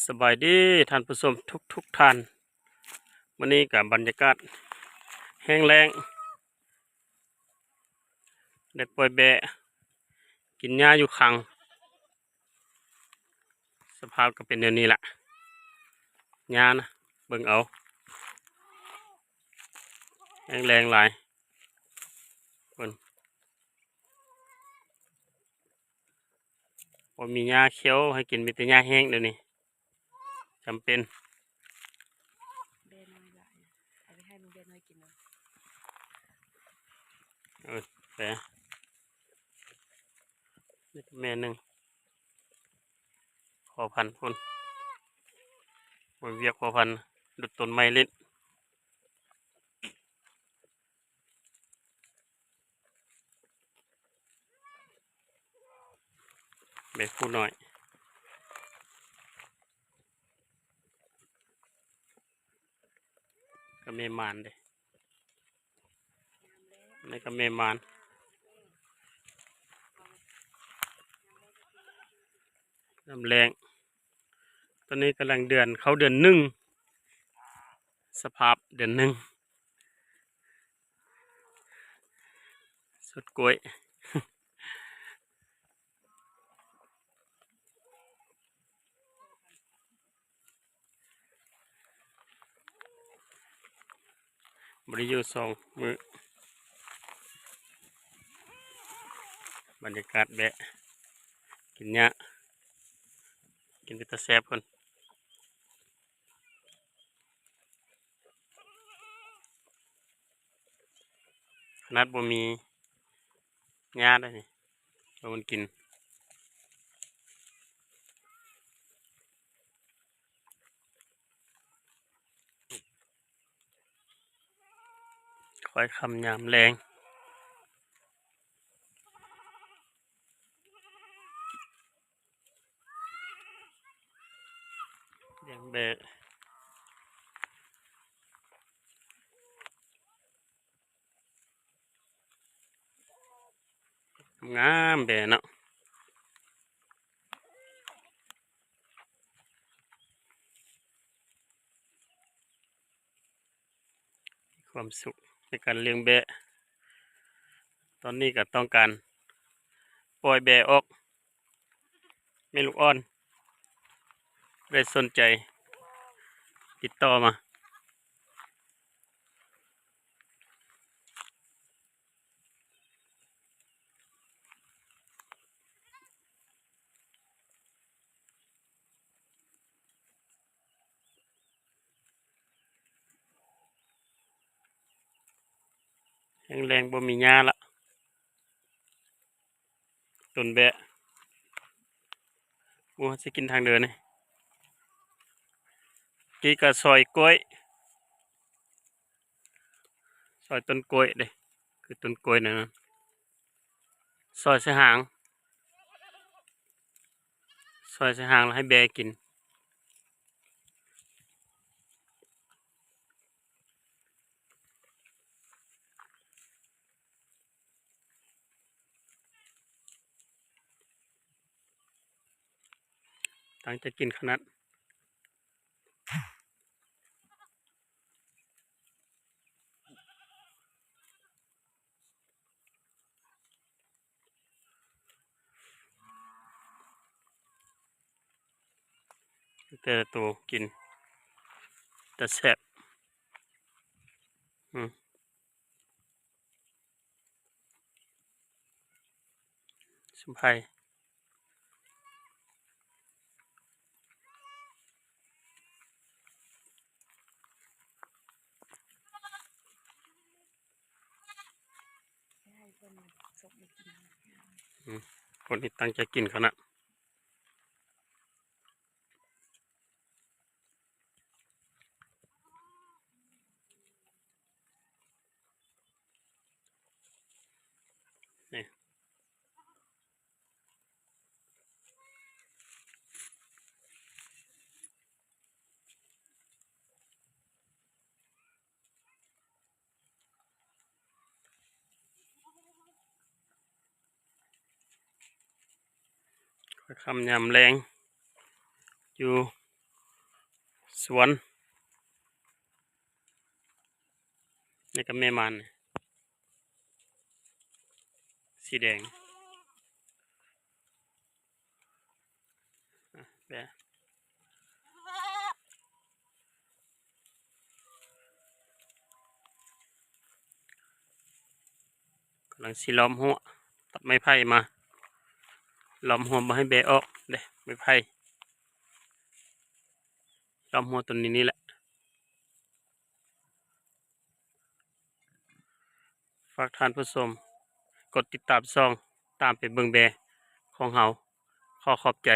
ສະບາຍດີທ່ານຜູ້ຊົມທຸກໆທ່ານ, ມື້ນີ້ກະບັນຍາກາດແຫ້ງແລ້ງ ໄດ້ປ່ອຍແບ້ກິນຫຍ້າຢູ່ຄັງ. ສະພາບກະເປັນແນວນີ້ລະ ຫຍ້ານະ ເບິ່ງເອົາ ແຫ້ງແລ້ງຫຼາຍ ເບິ່ງ ບໍ່ມີຫຍ້າຂຽວໃຫ້ກິນ ມີແຕ່ຫຍ້າແຫ້ງດຽວນີ້ ຈຳເປັນ ແບ້ນ້ອຍຫຼາຍ ເອົາໄປໃຫ້ມັນແບ້ນ້ອຍກິນເນາະ ເອີ ແປ ນີ້ກະແມ່ໜຶ່ງ ພໍພັນພຸ້ນ ເບິ່ງວຽກພໍພັນ ດຸດຕົ້ນໄມ້ຫຼິ້ນ. ແມ່ຜູ້ນ້ອຍ ກະແມ່ມານເດ້ ນີ້ກະແມ່ມານ ຍາມແລ້ງ ຕອນນີ້ກຳລັງເດືອນ ເຂົ້າເດືອນໜຶ່ງ ສະພາບເດືອນໜຶ່ງ ສົດກ້ວຍ ບໍ່ໄດ້ຢູ່ສອງມື້ ບັນຍາກາດແບ້ກິນຫຍ້າ ກິນເປັນຕາແຊບພຸ້ນ. ຂະໜາດບໍ່ມີຫຍ້າໄດ໋ນີ້ ເອົາມັນກິນ ຄ່ອຍຄ່ຳຍາມແລງ ລ້ຽງແບ້ ງາມແບ້ເນາະ ມີຄວາມສຸກໃນການລ້ຽງແບ້ ຕອນນີ້ກະຕ້ອງການປ່ອຍແບ້ອອກ ແມ່ລູກອ່ອນ ຜູ້ໃດສົນໃຈຕິດຕໍ່ມາ. ແຫ້ງແລ້ງບໍ່ມີຫຍ້າລະ ຕົ້ນແບ້ ໂອ້ ຊິກິນທາງເດີນີ້ ກີ້ກະຊອຍກ້ວຍ ຊອຍຕົ້ນກ້ວຍເດ້ ຄືຕົ້ນກ້ວຍນັ້ນນະ ຊອຍໃສ່ຫາງ ຊອຍໃສ່ຫາງແລ້ວໃຫ້ແບ້ກິນ. ຕັ້ງໃຈກິນຂະໜາດ ແຕ່ລະໂຕກິນ ແຕ່ແຊບ ອືມ. ສົມໄພ ອືມ ຄົນນີ້ຕັ້ງໃຈກິນຂະໜາດ. ນີ້ ຄ່ອຍຄ່ຳຍາມແລງ ຢູ່ ສວນ ນີ້ກໍແມ່ມານ ສີແດງ ອະ ແບະ ກຳລັງຊິລ້ອມຮົ້ວ ຕັດໄມ້ໄຜ່ມາ ລ້ອມຮົ້ວບໍ່ໃຫ້ແບະອອກເດ້ ໄມ້ໄຜ່ ລ້ອມຮົ້ວຕົ້ນນີ້ນີ້ແຫຼະ. ຝາກທ່ານຜູ້ຊົມກົດຕິດຕາມຊ່ອງ ຕາມໄປເບິ່ງແບຂອງເຮົາ. ຂໍຂອບໃຈ.